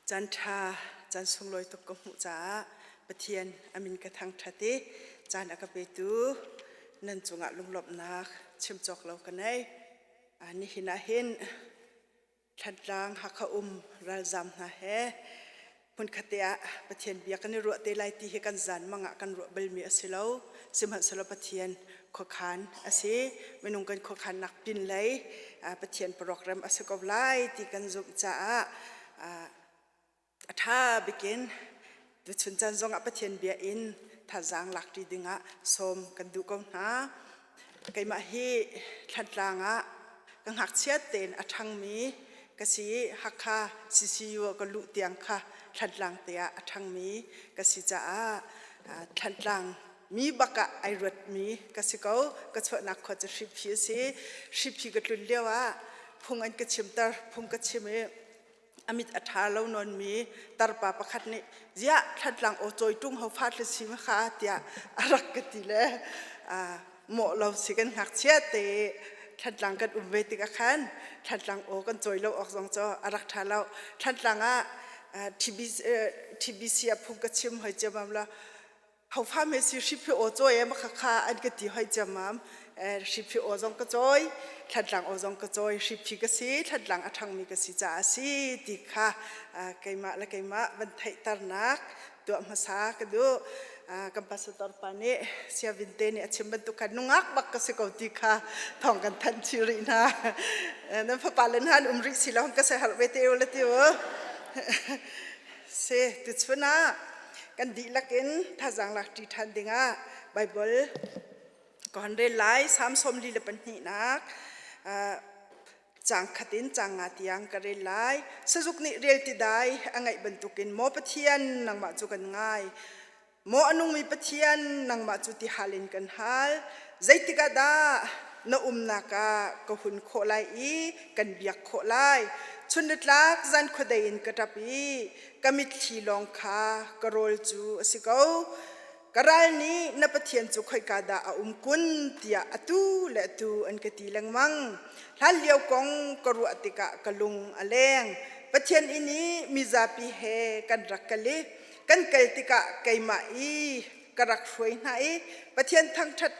Caan ṭha, caan sunglawi tuk ka hmuh caah Pathian a min ka thangṭhat i caan a ka petu nan cungah lunglawmhnak chim cawk lo ka nei. Nihin ah hin Thlantlang Hakha um ralzaam hna he hmunkhat te ah Pathian bia kan i ruah te lai ti hi kan zan mang ah kan ruah balmi a si lo. Sihmanhsehlaw Pathian khuakhan a si. Minung kan khuakhannak pin lei Pathian program a si ko lai ti kan zumh caah a ṭha bikin tuchun caan zongah Pathian bia in thazaang lakṭi dingah sawm kan duh ko hna. Keimah hi Thlantlang ah ka ngakchiat tein a ṭhangmi ka si i Hakha CCU ah ka luh tiang kha Thlantlang te ah a ṭhangmi ka si caah Thlantlang mi bak ah ai ruatmi ka si ko. Ka chuahnak khua cu Hriphi a si. Hriphi ka tlun lio ah phung an ka chimter, phung ka chim i a mit a ṭha lo nawnmi tarpa pakhat nih ziah Thlantlang aw cawi ṭung ho fa si ma kha tiah a rak ka ti le mawh lo si kan ngakchia te Thlantlang kan um ve tikah khan Thlantlang aw kan cawi lo awk zong cu a rak ṭha lo. Thlantlang ah TBC ah phung ka chim hoi ciammam la hofa me si hriphi aw cawi e ma kha an ka ti hoi ciammam. Hriphi aw zong ka cawi, Thlantlang aw zong ka cawi, hriphi ka si, Thlantlang a ṭhangmi ka si caah a si ti kha keimah le keimah van theihternak tuah hmasa ka duh. Kan pastor pa nih Siavin te nih a chim bantuk khan nungak bak ka si ko ti kha thawng kan thanh chih rih hna. Nan fapa le hna an um rih si lo ka se harh ve te u le ti u. Si tuchun ah kan dihlak in thazaang lak ṭi ṭhan dingah Bible ka hon rel lai. Salm 42nak caang khat in caang nga tiang ka rel lai. Sazuk nih rel ti dai a ngaih bantukin maw Pathian nangmah cu kan ngai. Maw a nungmi Pathian nangmah cu ti hal in kan hal. Zeitik ah dah na umnak ah ka hun khawh lai i kan biak khawh lai. Chun nitlak zan khuadei in ka ṭap i ka mitthli lawng kha ka rawl cu a si ko. Ka ral nih na Pathian cu khoika dah a um kun tiah atu le atu an ka ti lengmang. Hlan lio kong ka ruah tikah ka lung a leng. Pathian inn i mizapi he kan rak kal i kan kal tikah keimah i ka rak hruai hna i Pathian thangṭhat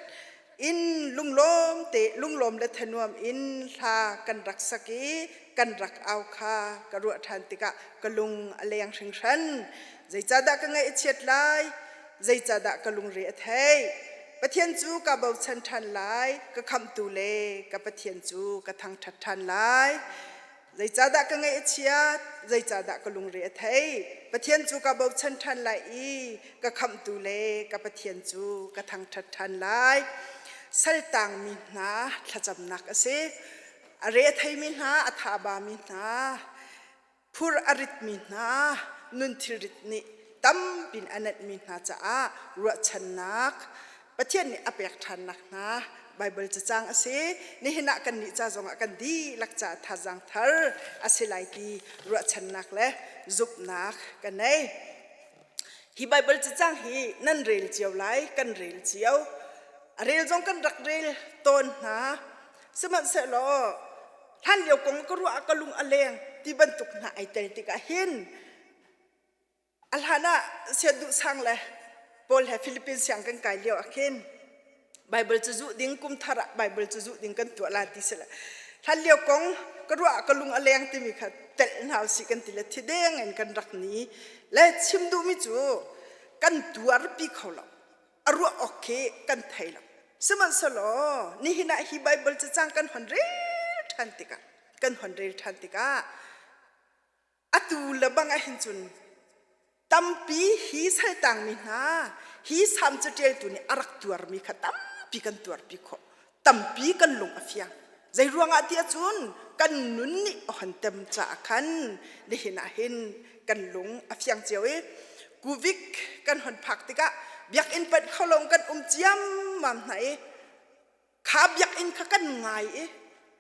in lunglawm te lunglawm le thanuam in hla kan rak sak i kan rak au kha ka ruah ṭhan tikah ka lung a leng hringhran. Zeicahdah ka ngaih a chiat lai? Zeicahdah ka lungre a theih? Pathian cu ka bochan ṭhan lai, ka khamhtu le ka Pathian cu ka thangṭhat ṭhan lai. Zeicahdah ka ngaih a chiat? Zeicahdah ka lungre a theih? Pathian cu ka bochan ṭhan lai i ka khamhtu le ka Pathian cu ka thangṭhat ṭhan lai. Saltangmi hna thlacamnak a si. A re a theimi hna, a thaba mi hna, phur a ritmi hna, nun thilrit nih tampin a nenhmi hna caah ruahchannak Pathian nih a pek ṭhannak hna Baibal cacang a si. Nihin ah kannih ca zongah kan dihlak caah thazaang thar a si lai ti ruahchannak le zumhnak ka nei. Hi Baibal cacang hi nan rel cio lai, kan rel cio. A rel zong kan rak rel tawn hna. Sihmanhsehlaw hlan lio kong ka ruah ah ka lung a leng ti bantuk hna ai tel tikah hin A hlan ah Siaduh sang le Paul he Philippines siang kan kai lio ah khin Bible cu zuh ding kum thar ah Bible cu zuh ding kan tuah la ti si le hlan lio kong ka ruah ka lung a leng timi kha telh hna usih kan ti le thi deng in kan rak ni le chim duhmi cu kan tuarpi kho lo a ruah awk khi kan thei lo sihmanhsehlaw nihin ah hi Bible cacang kan hon rel ṭhan tikah kan hon rel ṭhan tikah Atu le bang ah hin cun tampi hi saltangmi hna hi salm caṭialtu nih a rak tuarmi kha tampi kan tuarpi khawh. Tampi kan lung a fiang. Zei ruangah ti ahcun kan nun nih a hon tem caah khan nihin ah hin kan lung a fiang cio i Kuvik kan hon phak tikah biakinn panh kho lo kan um ciammam hna i Kha biakinn kha kan ngai i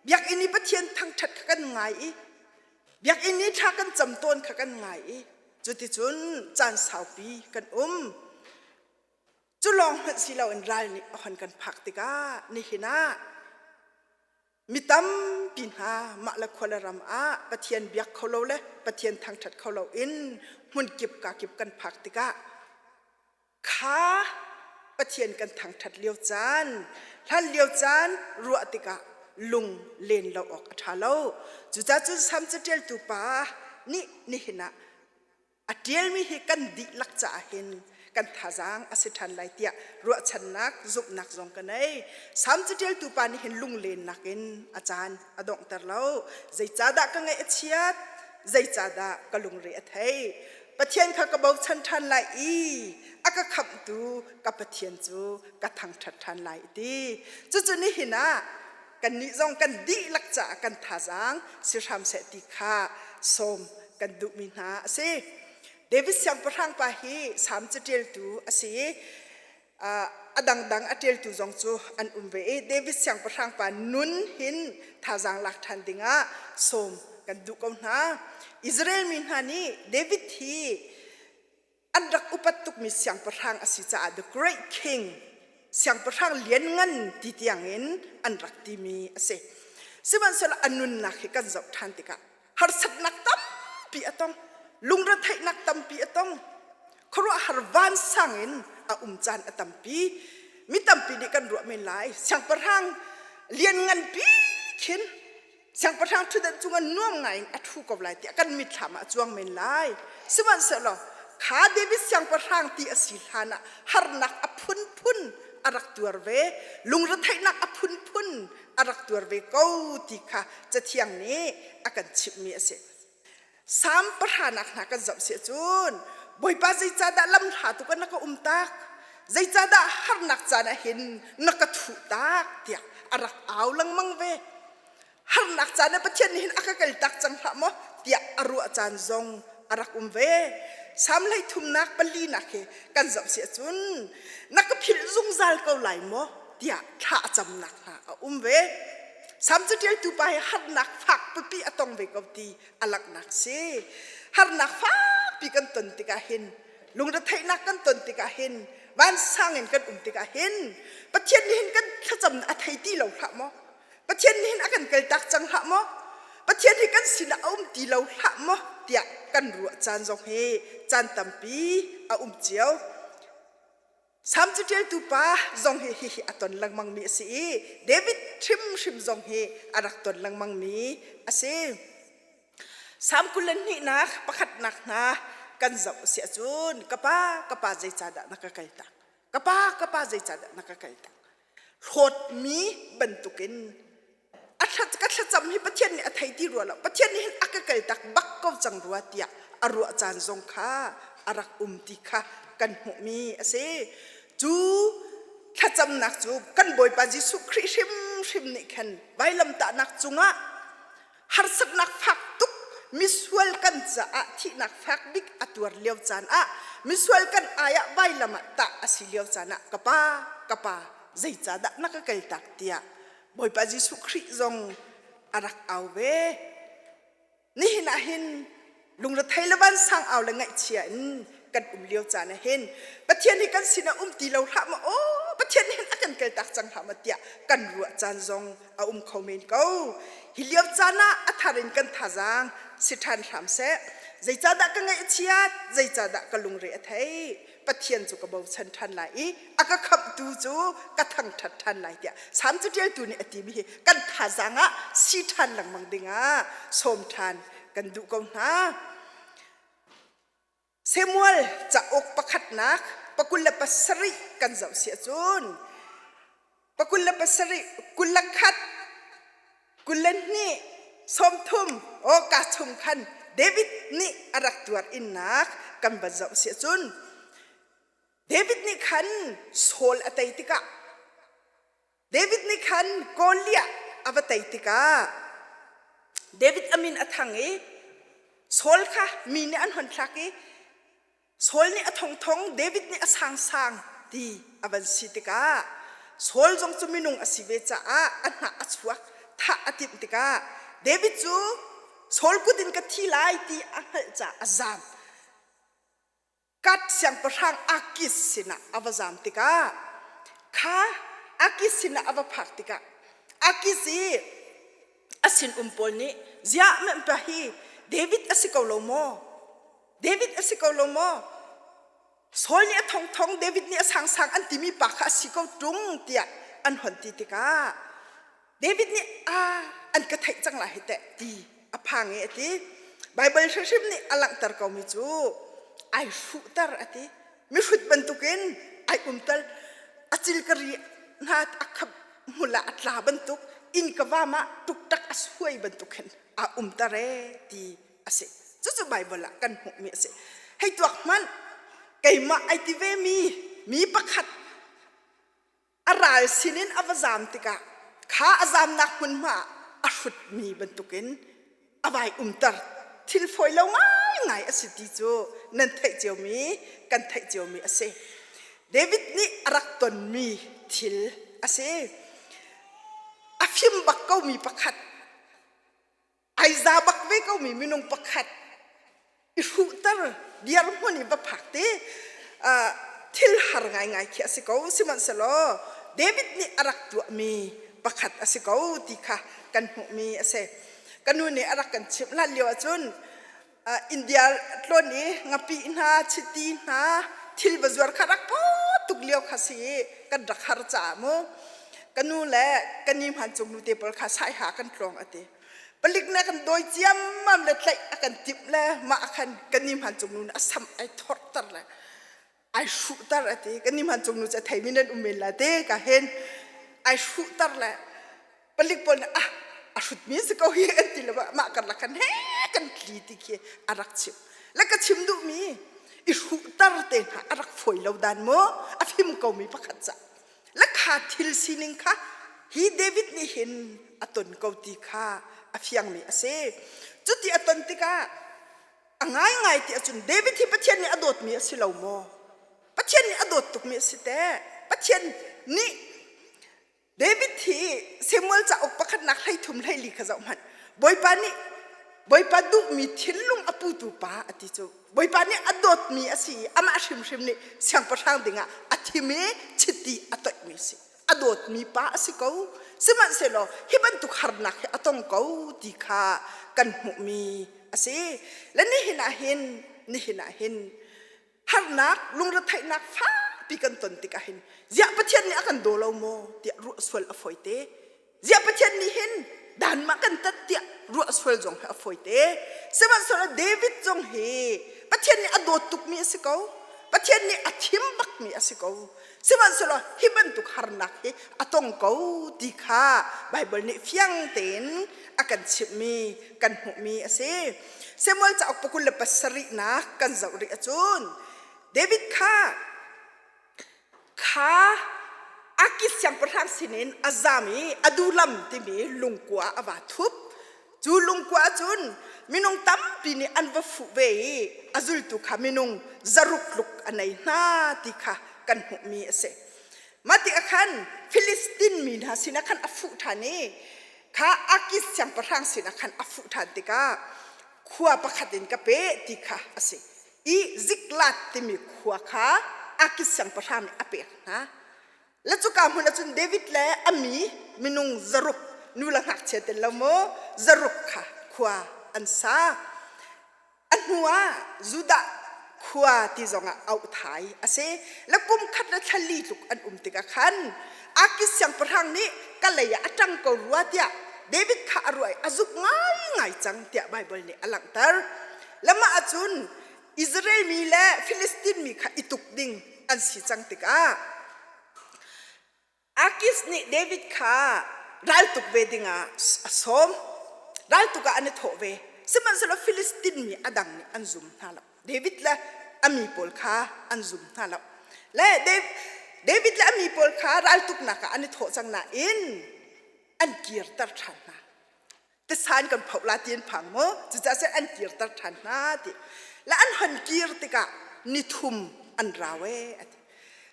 biakinn i Pathian thangṭhat kha kan ngai i biakinn i thla kan cam tawn kha kan ngai i cuticun caan saupi kan um. Cu lawng hmanh si loin ral nih a hon kan phak tikah nihin ah. Mi tampi hna mah le khua le ram ah Pathian biak kho lo le Pathian thangṭhat kho lo in hmunkip kakip kan phak tikah kha Pathian kan thangṭhat lio caan, hlan lio caan ruah tikah lung len lo awk a ṭha lo. Cucaah cun Salm caṭialtu pa nih nihin ah a ṭialmi hi kan dihlak caah hin kan thazaang a si ṭhan lai tiah ruahchannak zumhnak zong ka nei. Salm caṭialtu pa nih hin lunglennak in a caan a donghter lo. Zeicahdah ka ngaih a chiat? Zeicahdah ka lungre a theih? Pathian kha ka bochan ṭhan lai i a ka khamhtu ka Pathian cu ka thangṭhat ṭhan lai a ti. Cucu nihin ah kannih zong kan dihlak caah kan thazaang si hram seh ti kha sawm kan duhmi hna a si. David siangpahrang pa hi Salm caṭialtu a si i a dangdang a ṭialtu zong cu an um ve i David siangpahrang pa nun hin thazaang lak ṭhan dingah sawm kan duh ko hna. Israel mi hna nih David hi an rak upat tukmi siangpahrang a si caah the great king siangpahrang lianngan ti tiangin an rak timi a si. Sihmanhsehlaw a nunnak hi kan zoh ṭhan tikah harsatnak tampi a tong, lungretheihnak tampi a tong, khuaruahhar vansang in a um caan a tampi. Mi tampi nih kan ruah men lai siangpahrang lianngan pi khin siangpahrang ṭhutdan cungah nuam ngai in a ṭhu ko lai tiah kan mitthlam ah a cuang men lai. Sihmanhsehlaw kha David siangpahrang ti a si hlan ah harnak a phunphun a rak tuar ve, lungretheihnak a phunphun a rak tuar ve ko ti kha Cathiang nih a kan chimhmi a si. Salm pahranak hna kan zoh si cun Bawipa zeicahdah lamhla tuk ah na ka umtak? Zeicahdah harnak caan ah hin na ka thuh tak? tiah a rak au lengmang ve. Harnak caan ah Pathian nih hin a ka kaltak cang hlah maw tiah a ruah caan zong a rak um ve. Salm hleithumnak palinak hi kan zoh si ahcun na ka philh zungzal ko lai maw tiah thla a camnak hna a um ve. Salm caṭialtu pa hi harnak fak pipi a tong ve ko ti a langhnak si. Harnak fakpi kan ton tikah hin lungretheihnak kan ton tikah hin vansang in kan um tikah hin Pathian nih hin kan thlacam a thei ti lo hlah maw? Pathian nih hin a kan kaltak cang hlah maw? Pathian hi kan sinah a um ti lo hlah maw? tiah kan ruah caan zong hi caan tampi a um cio. Salm caṭialtu pa zong hi hihi a ton lengmangmi a si i David hrimhrim zong hi a rak ton lengmangmi a si. Salm 22nak pakhatnak hna kan zoh a si ahcun ka pa ka pa zeicahdah na ka kaltak? Ka pa ka pa zeicahdah na ka kaltak? Hlawtmi bantukin a thla ka thlacam hi Pathian nih a thei ti rua lo Pathian nih hin a ka kaltak bak ko cang rua tiah a ruah caan zong kha a rak um ti kha kan hmuhmi a si cu thlacamnak cu kan Bawipa Jesuh Khrih hrimhrim nih khan vailamtahnak cungah harsatnak fak tuk misual kan caah thihnak fak bik a tuar lio caan ah misual kan ai ah vailam ah tah a si lio caan ah ka pa ka pa zeicahdah na ka kaltak tiah Bawipa Jesuh Khrih zong a rak au ve. Nihin ah hin lungrethei le vansang au le ngaihchia in kan um lio caan ah hin Pathian hi kan sinah um ti lo hlah maw aw Pathian nih hin a kan kaltak cang hlah maw tiah kan ruah caan zong a um kho men ko. Hi lio caan ah a thar in kan thazaang si ṭhan hram seh. Zeicahdah ka ngaih a chiat? Zeicahdah ka lungre a theih? Pathian cu ka bochan ṭhan lai i a ka khamhtu cu ka thangṭhat ṭhan lai tiah Salm caṭialtu nih a timi hi kan thazaang ah si ṭhan lengmang dingah sawm ṭhan kan duh ko hna. Samuel cauk pakhatnak 27 kan zoh si ahcun 27 21 22 30 aw ka chung khan David nih a rak tuar innak kan van zoh si ahcun David nih khan Saul a tei tikah David nih khan Goliath a va tei tikah David a min a thang i Saul kha mi nih an hon thlak i Saul nih a thongthong David nih a sangsang ti a van si tikah Saul zong cu minung a si ve caah a hnah a chuak thah a timh tikah David cu Saul kut in ka thi lai ti a hngalh caah a zam. Kat siangpahrang Akis sinah a va zam tikah kha Akis sinah a va phak tikah Akis i. A sinum pawl nih ziah mah hi David a si ko lo maw? David a si ko lo maw? Saul nih a thongthong David nih a sangsang an timi pa kha a si ko ṭung tiah an hon ti tikah David nih a an ka theih cang lai hi teh ti a phang i a ti. Baibal hrimhrim nih a langhter komi cu ai hruhter a ti. Mihrut bantukin ai umtal a cil ka ri hna a khap hmul ah a tla bantuk inn ka vam ah tuktak a suai bantuk hin aa umter ee ti a si. Cucu Baibal ah kan hmuhmi a si. Hei tuak hmanh keimah ai ti ve mi mi pakhat a ral sinin a va zam tikah kha a zamnak hmunhma ah a hrutmi bantukin a vai umter thil fawi lo ngaingai a si ti cu nan theih ciomi kan theih ciomi a si. David nih a rak tonmi thil a si. A fim bak komi pakhat ai za bak ve komi minung pakhat i hruhter dirhmun i va phak ti thil har ngaingai khi a si ko sihmanhsehlaw David nih a rak tuahmi pakhat a si ko ti kha kan hmuhmi a si ka nu nih a rak kan chimh hlan lio ahcun India tlawn i ngapih hna chiti hna thil va zuar kha rak pot tuk lio kha si i kan rak har caah mu ka nu le ka ni hman cung nu te pawl kha saiha kan tlawng a ti palik na kan dawi ciammam le tlaih a kan timh le mah khan kan ni hman cung nu a sam ai thorter le ai hruhter a ti kan ni hman cung nu cu a theimi nan um men la te ka hen ai hruhter le palik pawl nih ah a hrutmi si ko hi an ti le mah karlak khan he kan tli ti khi a rak chim le ka chim duhmi i hruhter te hna a rak fawi lo dan mu a fim komi pakhat ca le kha thil sining kha hi David nih hin a ton ko ti kha a fiangmi a si cuti a ton tikah a ngaingai ti ahcun David hi Pathian nih a dawtmi a si lo maw Pathian nih a dawt tukmi a si teh Pathian nih David hi Samuel cauk pakhatnak 13 hleili kha zoh hmanh Bawipa nih Bawipa duhmi thinlung a putu pa a ti cu Bawipa nih a dawtmi a si i amah hrimhrim nih siangpahrang dingah a thim i chiti a toihmi a si. A dawtmi pa a si ko. Sihmanhsehlaw hi bantuk harnak hi a tong ko ti kha kan hmuhmi a si. Le nihin ah hin nihin ah hin harnak lungretheihnak fakpi kan ton tikah hin ziah Pathian nih a kan daw lo maw tiah ruah sual a fawi te. Ziah Pathian nih hin dan ma kan tat tiah ruah sual zong hi a fawi te. Sihmanhsehlaw David zong hi Pathian nih a dawt tukmi a si ko. Pathian nih a thim bakmi a si ko. Sihmanhsehlaw hi bantuk harnak hi a tong ko ti kha Baibal nih fiang tein a kan chimhmi kan hmuhmi a si. Samuel cauk pakul le pasarihnak kan zoh rih ahcun David kha Kha Akis siangpahrang sinin a zam i Adullam timi lungkua a va thup. Cu lungkua cun minung tampi nih an va fuh ve i a zultu kha minung zaruk tluk a nei hna ti kha kan hmuhmi a si. Mah tikah khan Filistin mi hna sinah khan a fuh ṭhan i kha Akis siangpahrang sinah khan a fuh ṭhan tikah khua pakhat in ka pe ti kha a si. I Ziklag timi khua kha Akis siangpahrang nih a pek hna. Le cuka hmun ah cun David le a mi minung zaruk nu le ngakchia tel lo maw zaruk kha khua an sa. A hnu ah Judah khua ti zongah auh thai a si. Le kum khat le thla li tluk an um tikah khan Akis siangpahrang nih ka lei ah a ṭang ko rua tiah David kha a ruah i a zuk ngaingai cang tiah Baibal nih a langhter. Le mah ahcun Israel mi le Filistin mi kha i tuk ding an si cang tikah Akis nih David kha raltuk ve dingah a sawm. Raltuk ah an i thawh ve. Sihmanhsehlaw Filistin mi a dang nih an zum hna lo. David le a mi pawl kha an zum hna lo. Le David le a mi pawl kha raltuknak ah an i thawh cang nain an kirter ṭhan hna. Tisan kan phoh la ti an phang mu. Cucaah cun an kirter ṭhan hna ti. Le an hon kir tikah nithum an rau ee a ti.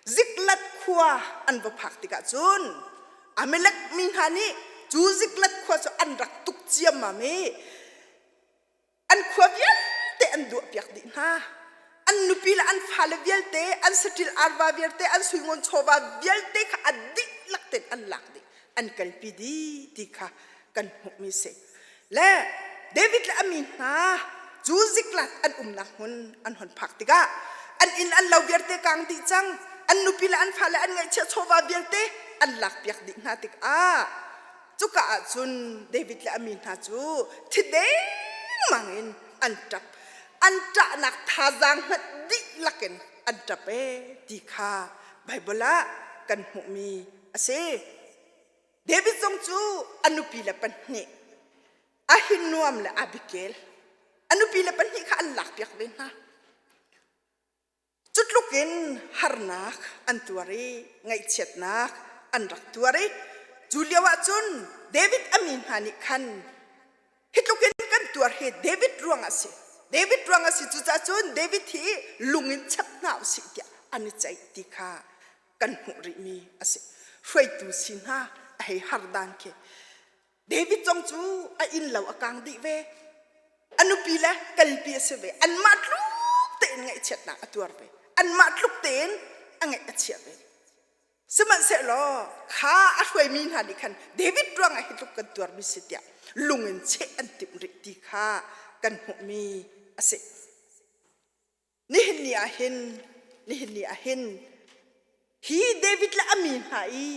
Ziklat khua an va phak tikah cun Amalek mi hna nih cu Ziklat khua cu an rak tuk ciammam i an khua vialte an duahpiak dih hna. An nupi le an fale vialte, an saṭil arva vialte, an suingun chawva vialte kha a dihlak tein an lak dih, an kalpi dih ti kha. kan hmuhmi si. Le David le a mi hna cu Ziklag an umnak hmun an hon phak tikah an inn an lo vialte kang dih cang, an nupi le an fale an ngaihchiah chawva vialte an lakpiak dih hna tikah cuka ah cun David le a mi hna cu thi dengmang in an ṭap. An ṭahnak thazaang hmanh dihlak in an ṭap ee ti kha Baibal ah kan hmuhmi a si. David zong cu a nupi le pahnih Ahinoam le Abigail a nupi le pahnih kha an lakpiak ve hna. Cu tluk in harnak an tuar i ngaihchiatnak an rak tuar i cu lio ah cun David a mi hna nih khan hi tluk in kan tuar hi David ruang a si. David ruang a si cucaah cun David hi lung in chap hna usih tiah an i ceih ti kha kan hmuh rihmi a si. Hruaitu si hna a hei har dan khi. David zong cu a inn lo a kang dih ve. A nupi le kalpi a si ve. Anmah tluk tein ngaihchiatnak a tuar ve. Anmah tluk tein a ngaih a chia ve. Sihmanhsehlaw kha a hruaimi hna nih khan David ruangah hi tluk kan tuarmi si tiah lung in cheh an timh rih ti kha kan hmuhmi a si. Nihin ni ah hin nihin ni ah hin hi David le a mi hna i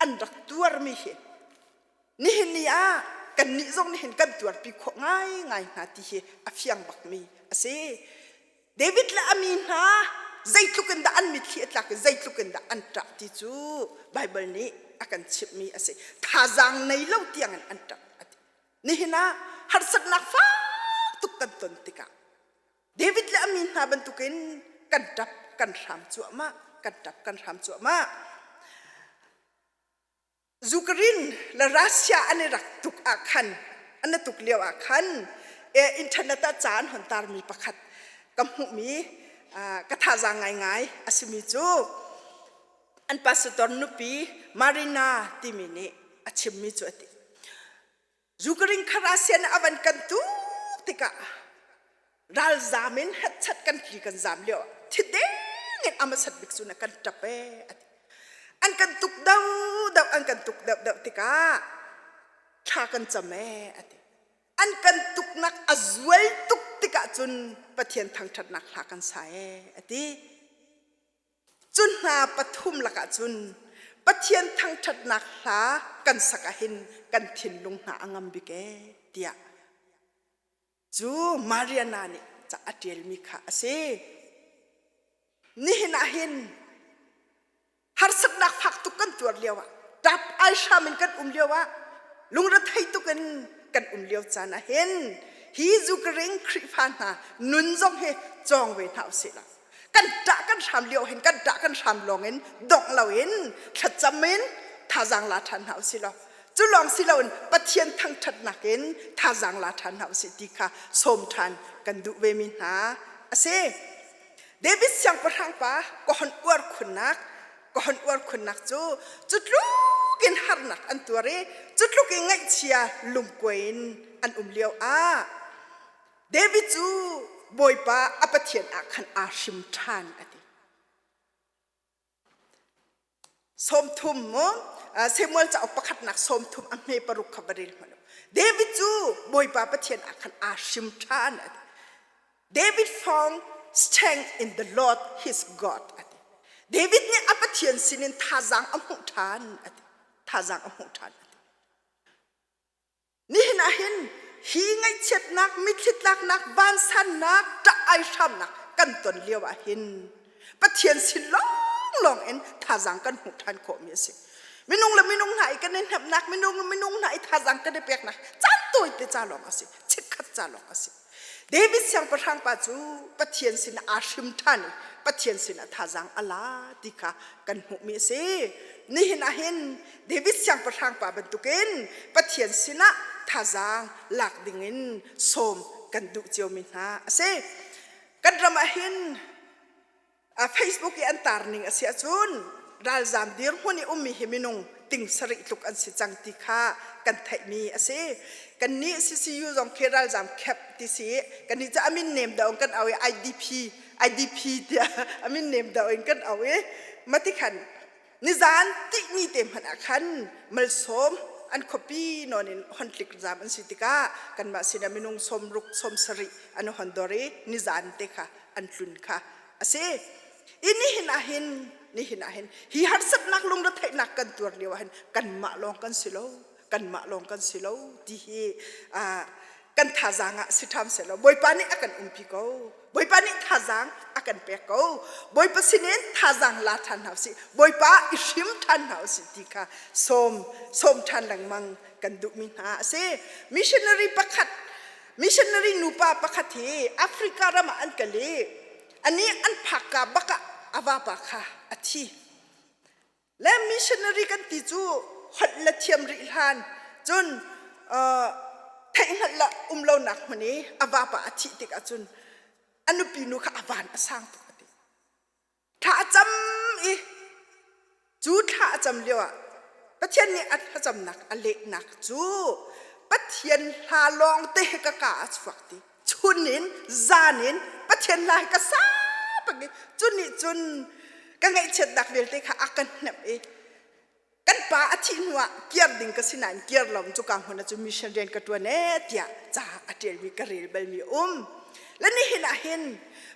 an rak tuarmi hi nihin ni ah kannih zong nihin kan tuarpi khawh ngaingai hna ti hi a fiang bakmi a si. David le a mi hna zeitluk in dah an mitthli a tlak i zeitluk in dah an ṭah ti cu Baibal nih a kan chimhmi a si. Thazaang nei lo tiangin an ṭap a ti. Nihin ah harsatnak fak tuk kan ton tikah David le a mi hna bantukin kan ṭap kan hram cuahmah, kan ṭap kan hram cuahmah. Ukraine le Russia an i rak tuk ah khan an i tuk lio ah khan internet ah ca an hon tarmi pakhat ka hmuhmi ka thazaang ngaingai a simi cu an pastor nupi Marina timi nih a chimmi cu a ti. Ukraine kha Russia nih a van kan tuk tikah ralzam in hetchat kan tli kan zam lio ah thideng in a hmasat bik cu na kan ṭap ee a ti. An kan tuk deuhdeuh an kan tuk deuhdeuh tikah thla kan cam ee a ti. An kan tuknak a zual tuk tikah cun Pathian thangṭhatnak hla kan sa ee a ti. Cu hna pathum lakah cun Pathian thangṭhatnak hla kan sak ahhin kan thinlung hna a ngam bik ee tiah cu Mariana nih ca a ṭialmi kha a si. Nihin ah hin harsatnak fak tuk kan tuar lioah ṭap aihram in kan um lioah lungrethei tuk in kan um lio caan ah hin hi Zukaring Khrihfa hna nun zong hi cawng ve hna usih law kan ṭah kan hram lio hin kan ṭah kan hram lawng in dongh loin thlacam in thazaang la ṭhan hna usih law cu lawng si loin Pathian thangṭhatnak in thazaang la ṭhan hna usih ti kha sawm ṭhan kan duh ve mi hna a si. David siangpahrang pa ka hon uar khunnak ka hon uar khunnak cu cu tluk in harnak an tuar i cu tluk in ngaihchia lungkuai in an um lio ah David cu Bawipa a Pathian ah khan aa hrim ṭhan a ti. 30 mu Samuel cauk pakhatnak 30 a hme paruk kha va rel hmanh u. David cu Bawipa Pathian ah khan aa hrim ṭhan a ti. David found strength in the Lord his God a ti. David nih a Pathian sinin thazaang a hmuh ṭhan a ti. Thazaang a hmuh ṭhan a ti. Nihin ah hin hi ngaihchiatnak, mitthli tlaknak, vansannak, ṭah aihramnak kan ton lio ah hin Pathian sin lawnglawng in thazaang kan hmuh ṭhan khawhmi a si. Minung le minung hna i kan i hnemhnak, minung le minung hna i thazaang kan i peknak caan tawite ca lawng a si, chikkhat ca lawng a si. David siangpahrang pa cu Pathian sin aa hrim ṭhan i Pathian sinah thazaang a la ti kha kan hmuhmi a si. Nihin ah hin David siangpahrang pa bantukin Pathian sinah thazaang lak dingin sawm kan duh ciomi hna a si. Kan ram ah hin Facebook i an tar ning a si ahcun ralzaam dirhmun i ummi hi minung ting sarih tluk an si cang ti kha kan theihmi a si. Kannih CCU zong khi ralzaam camp ti si kannih cu a min nem deuh in kan au i IDP IDP tiah a min nem deuh in kan au i mati khan nizan tihni te hmanh ah khan malsawm. An khuapi nawn in hon tlik zam an si tikah kanmah sinah minung 60 70 an hon dor i nizan te kha an tlun kha a si. I nihin ah hin nihin ah hin hi harsatnak lungretheihnak kan tuar lio ah hin kanmah lawng kan si lo kanmah lawng kan si lo ti hi kan thazaang ah si ṭham sehlaw Bawipa nih a kan umpi ko. Bawipa nih thazaang a kan pek ko. Bawipa sinin thazaang la ṭhan hna usih. Bawipa i hrim ṭhan hna usih ti kha sawm sawm ṭhan lengmang kan duhmi hna a si. Missionary pakhat missionary nupa pakhat hi Africa ram ah an kal i anih an phakka bak ah a vapa kha a thi. Le missionary kan ti cu holh le thiam rih hlan cun theihhngalh le um lonak hmun i a vapa a thih tik ahcun a nupi nu kha a van a sang tuk a ti. Thla a cam i cu thla a cam lio ah Pathian nih a thlacamnak a lehnak cu Pathian hla lawng te he ka ka a chuak ti. Chun in zan in Pathian hla hi ka sa peng i cu nih cun ka ngaihchiatnak vialte kha a ka hnemh i kan pa a thih hnu ah kiar ding ka si nain kiar lo in cuka hmun ah cun mission rian ka ṭuan ee tiah ca a ṭialmi ka rel balmi a um. Le nihin ah hin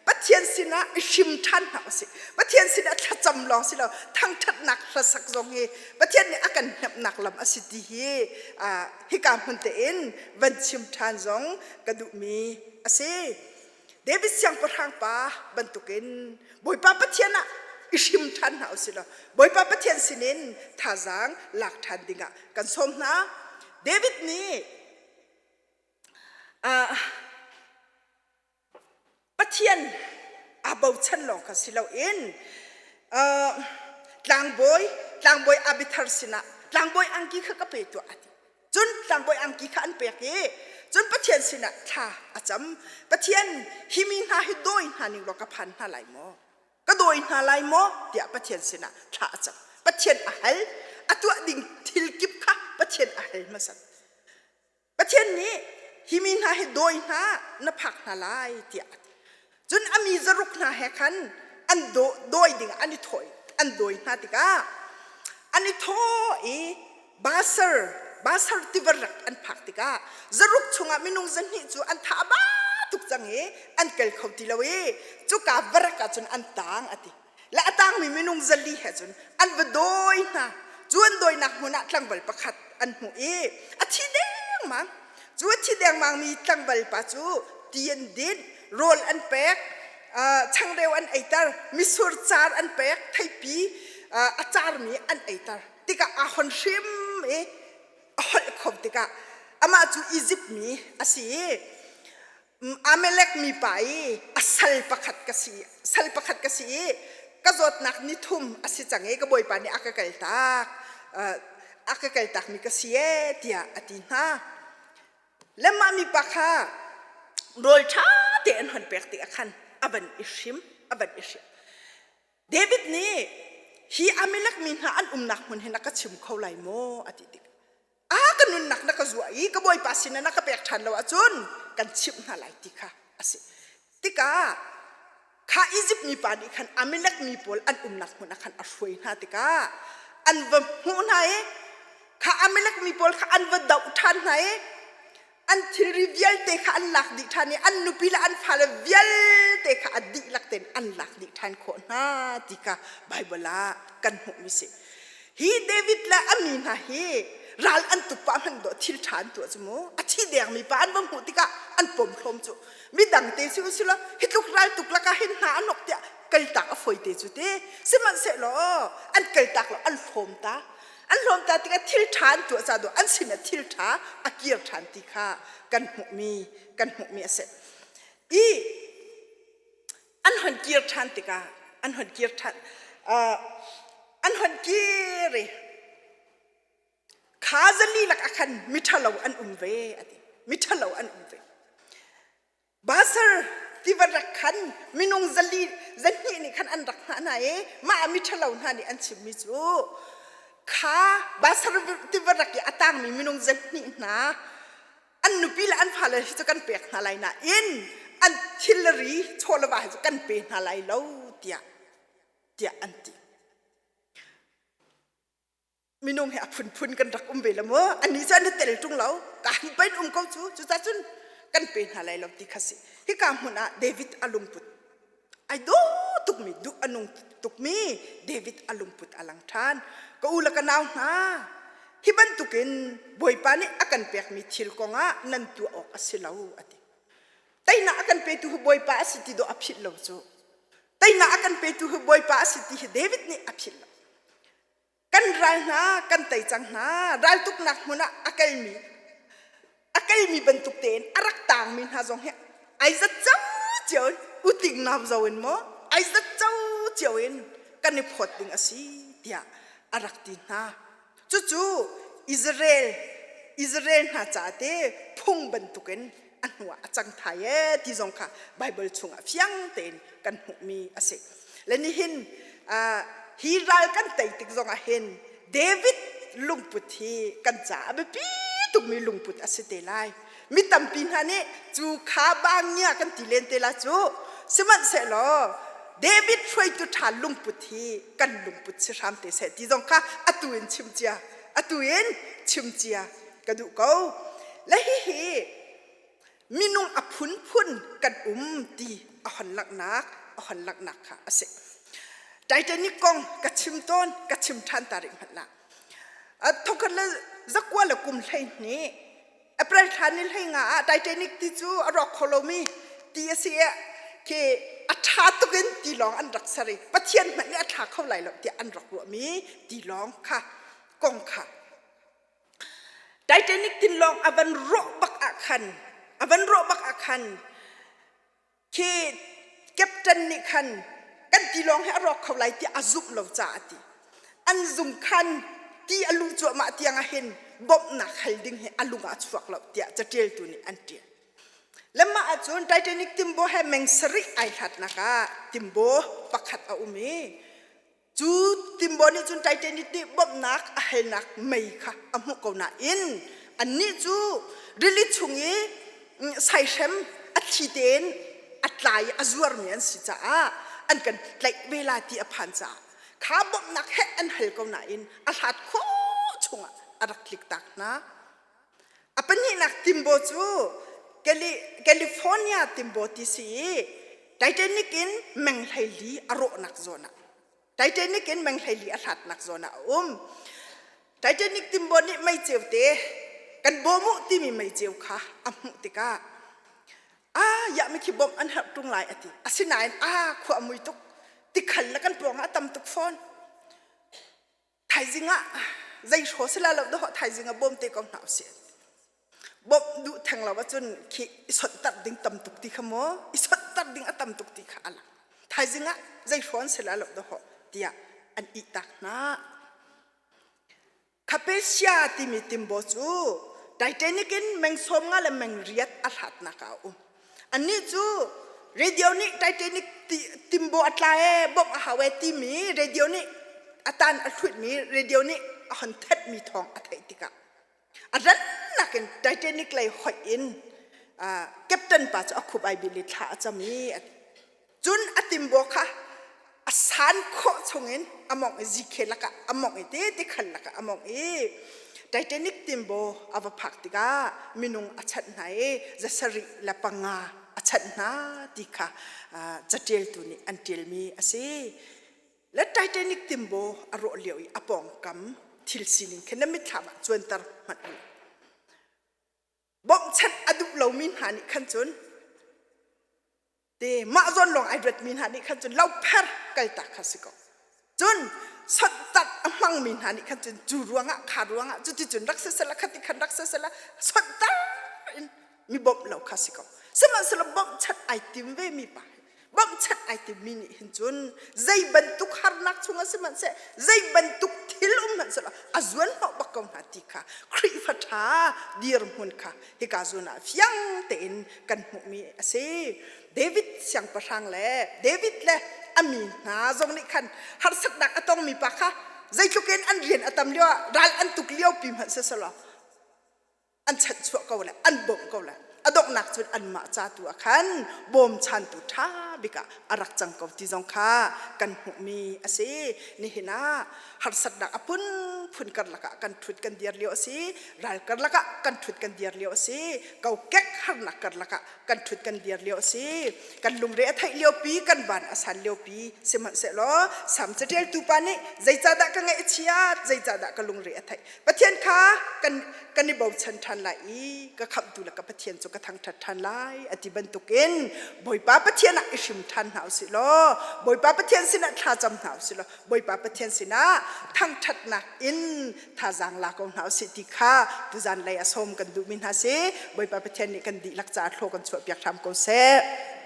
Pathian sinah i hrim ṭhan hna usih. Pathian sinah thlacam lawng si lo thangṭhatnak hlasak zong hi Pathian nih a kan hnemhnak lam a si ti hi hika hmun tein van chim ṭhan zong ka duhmi a si. David siangpahrang pa bantukin Bawipa Pathian ah i hrim ṭhan hna usih law Bawipa Pathian sinin thazaang lak ṭhan dingah kan sawm hna. David nih Pathian aa bochan lawng kha si loin tlangbawi tlangbawi Abithar sinah tlangbawi angki kha ka pe tuah a ti. Cun tlangbawi angki kha an pek i cun Pathian sinah thla a cam. Pathian hi mi hna hi dawi hna ning law ka phan hna lai maw? Ka dawi hna lai maw? tiah Pathian sinah thla a cam. Pathian a hal. A tuah ding thil kip kha Pathian a hal hmasat. Pathian nih hi mi hna hi dawi hna na phak hna lai tiah a ti. Cun a mi zaruk hna he khan an dawi ding an i thawh an dawi hna tikah an i thawh i Basar Basar tiva rak an phak tikah zaruk chungah minung zahnih cu an tha a ba tuk cang i an kal kho ti lo i cuka varak ah cun an tang a ti. Le a tangmi minung 400 he cun an va dawi hna. Cu an dawinak hmun ah tlangval pakhat an hmuh i a thi dengmang. Cu a thi dengmangmi tlangval pa cu ti an din, rawl an pek, changreu an eiter, mitsur car an pek, theipi a carmi an eiter. Tikah aa hon hrim i a holh kho tikah amah cu Izipt mi a si i Amalek mipa i a sal pakhat ka si sal pakhat ka si i ka zawtnak ni thum a si cang i ka bawipa nih a ka kaltak a ka kaltakmi ka si ee tiah a ti hna. Le mah mipa kha rawl ṭha te an hon pek tikah khan a van i hrim a van i hrim. David nih hi Amalek mi hna an umnak hmun hi na ka chim kho lai maw a ti tik a ka nunnak na ka zuah i ka bawipa sinah na ka pek ṭhan lo ahcun kan chimh hna lai ti kha a si tikah kha Izipt mipa nih khan Amalek mi pawl an umnak hmun ah khan a hruai hna tikah an va hmuh hna i kha Amalek mi pawl kha an va doh ṭhan hna i an thilri vialte kha an lak dih ṭhan i an nupi le an fale vialte kha a dihlak tein an lak dih ṭhan khawh hna ti kha Baibal ah kan hmuhmi si. Hi David le a mi hna hi ral an tuk pah hmanh dawh thil ṭha an tuah cu mu. A thi dengmi pa an va hmuh tikah an pom hlawm cu. Midang te si usila hi tluk ral tuk lakah hin hna an nok tiah kaltak a fawi te cu te. Sihmanhsehlaw an kaltak lo an hlawm ta. An hlawm ta tikah thil ṭha an tuah ca dawh an sinah thil ṭha a kir ṭhan ti kha kan hmuhmi kan hmuhmi a si. I an hon kir ṭhan tikah an hon kir ṭhan an hon kir i kha zali lak ah khan miṭhalo an um ve a ti miṭhalo an um ve Basar tiva rak khan minung 400 nih khan an rak hngah hna i mah miṭhalo hna nih an chimmi cu kha Basar tiva rak i a tangmi minung 200 hna an nupi le an fale hi cu kan pek hna lai nain an thilri chawleva hi cu kan pe hna lai lo tiah tiah an ti. Minung hi a phunphun kan rak um ve la mu. Annih cu an i tel ṭung lo. Ka han pain um ko cu. Cucaah cun kan pe hna lai lo ti kha si. Hika hmun ah David a lungput ai dawh tukmi, duh a nung tukmi David a lungput a lang ṭhan. Ka u le ka nau hna, hi bantukin Bawipa nih a kan pekmi thil kongah nan tuah awk a si lo, a ti. Teinak a kan petu hi Bawipa a si ti dawh a philh lo cu. Teinak a kan petu hi Bawipa a si ti hi David nih a philh lo. Kan ral hna kan tei cang hna. Raltuknak hmun ah a kalmi a kalmi bantuk tein a rak taangmi hna zong hi ai zat co cio in uting nau zo in maw ai zat co cio in kan i phawt ding a si tiah a rak ti hna. Cucu Israel Israel hna ca te phung bantukin a hnuah a cang thai ee ti zong kha Bible chungah fiang tein kan hmuhmi a si. Le nihin hi ral kan tei tik zongah hin David lungput hi kan caah a biapi tukmi lungput a si te lai. Mi tampi hna nih cu kha bangia kan ti len te la cu. Sihmanhsehlaw David hruaitu ṭha lungput hi kan lungput si hram te seh ti zong kha atu in chim cia atu in chim cia ka duh ko. Le hihi minung a phunphun kan um ti a hon langhnak a hon langhnak kha a si. Titanic kong ka chim tawn ka chim ṭhan ta rih hmanh lah. Thokhat le zakua le kum 12 April thla ni 15 ah Titanic ti cu a rawk kho lomi ti a si i khi a ṭha tuk in tilawng an rak ser i Pathian hmanh nih a thla kho lai lo tiah an rak ruahmi tilawng kha kong kha Titanic tinlawng a van rawh bak ah khan a van rawh bak ah khan Khi captain nih khan kan tilawng hi a rawk kho lai tiah a zumh lo caah a ti. An zung khan ti a luh cuahmah tiang ah hin bawmhnak hal ding hi a lung ah a chuak lo tiah caṭialtu nih an ṭial. Le mah ahcun Titanic timbaw he meng sarih ai hlatnak ah timbaw pakhat a um i Cu timbaw nih cun Titanic nih bawmhnak a halnak mei kha a hmuh ko nain annih cu rili chung i saihrem a thli tein a tla i a zuarmi an si caah an kan tlaih ve lai ti a phan caah kha bawmhnak heh an hal ko nain a hlat khawh chungah a rak tliktak hna. A pahnihnak timbaw cu California timbaw ti si i Titanic in meng 14 a rawhnak zawn ah Titanic in meng 14 a hlatnak zawn ah a um. Titanic timbaw nih meiceu te kan bawm uh timi meiceu kha a hmuh tikah ah ya mi khi bawmh an herh ṭung lai a ti. Asinain ah khua a mui tuk tikhal le kan pawng ah a tam tuk fawn. Thaizing ah zei hraw si la lo dawh thaizing ah bawm te ko hna usih. Bawmh duh theng lo ahcun khi i sonhtarh ding tam tuk ti kha maw i sonhtarh ding a tam tuk ti kha a lang. Thaizing ah zei hraw an si la lo dawh tiah an ihtak hna. Khapesia timi timbaw cu Titanic in meng 50 le meng 8 a hlatnak ah a um. Annih cu radio nih Titanic timbaw a tla ee, bawmh a hau ee timi radio nih a tan a hluitmi radio nih a hon thenhmi thawng a theih tikah a rannak in Titanic lei hoih in captain pa cu a khup ai bil i thla a cam i Cun a timbaw kha a san khawh chungin a mawngh i zikhe lakah a mawngh i te tikhal lakah a mawngh i Titanic timbaw a va phak tikah minung a chanh hna i 75 a chanh hna ti kha caṭialtu nih an ṭialmi a si. Le Titanic timbaw a rawh lio i a pawngkam thil sining khi na mitthlam ah cuanter hmanh u. Bawmhchanh a duh lomi hna nih khan cun te mah zawn lawng ai ruatmi hna nih khan cun lopher kaltak kha si ko. Cun sonhtarh a hmangmi hna nih khan cun cu ruangah kha ruangah cuticun rak si sela khati khan rak si sela sonhtarh in mi bawmh lo kha si ko. Sihmanhsehlaw bawmhchanh ai tim ve mi pa bawmhchanh ai timmi nih hin cun zei bantuk harnak chungah sihmanhseh zei bantuk thil um hmanhsehlaw a zuan hnawh bak ko hna ti kha Khrihfa ṭha dirhmun kha hika zawn ah fiang tein kan hmuhmi a si. David siangpahrang le David le a mi hna zong nih khan harsatnak a tongmi pa kha zeitluk in an rian a tam lio ah ral an tuk lio pi hmanh siselaw an chanhchuah ko le an bawmh ko le a donghnak cun anmah ca tu ah khan bawmchantu ṭha bik ah a rak cang ko ti zong kha kan hmuhmi a si. Nihin ah harsatnak a phunphun karlak ah kan ṭhut kan dir lio a si. Ral karlak ah kan ṭhut kan dir lio a si. Kokek harnak karlak ah kan ṭhut kan dir lio a si. Kan lungre a theih liopi, kan van a san liopi sihmanhsehlaw Salm caṭialtu pa nih zeicahdah ka ngaih a chiat, zeicahdah ka lungre a theih. Pathian kha kan kan i bochan ṭhan lai i ka khamhtu le ka Pathian cu ka thangṭhat ṭhan lai a ti bantukin Bawipa Pathian ah i hrim ṭhan hna usih law Bawipa Pathian sinah thlacam hna usih law Bawipa Pathian sinah thangṭhatnak in thazaang la ko hna usih ti kha tuzan lei a sawm kan duhmi hna si. Bawipa Pathian nih kan dihlak caah thlaw kan chuahpiak hram ko seh.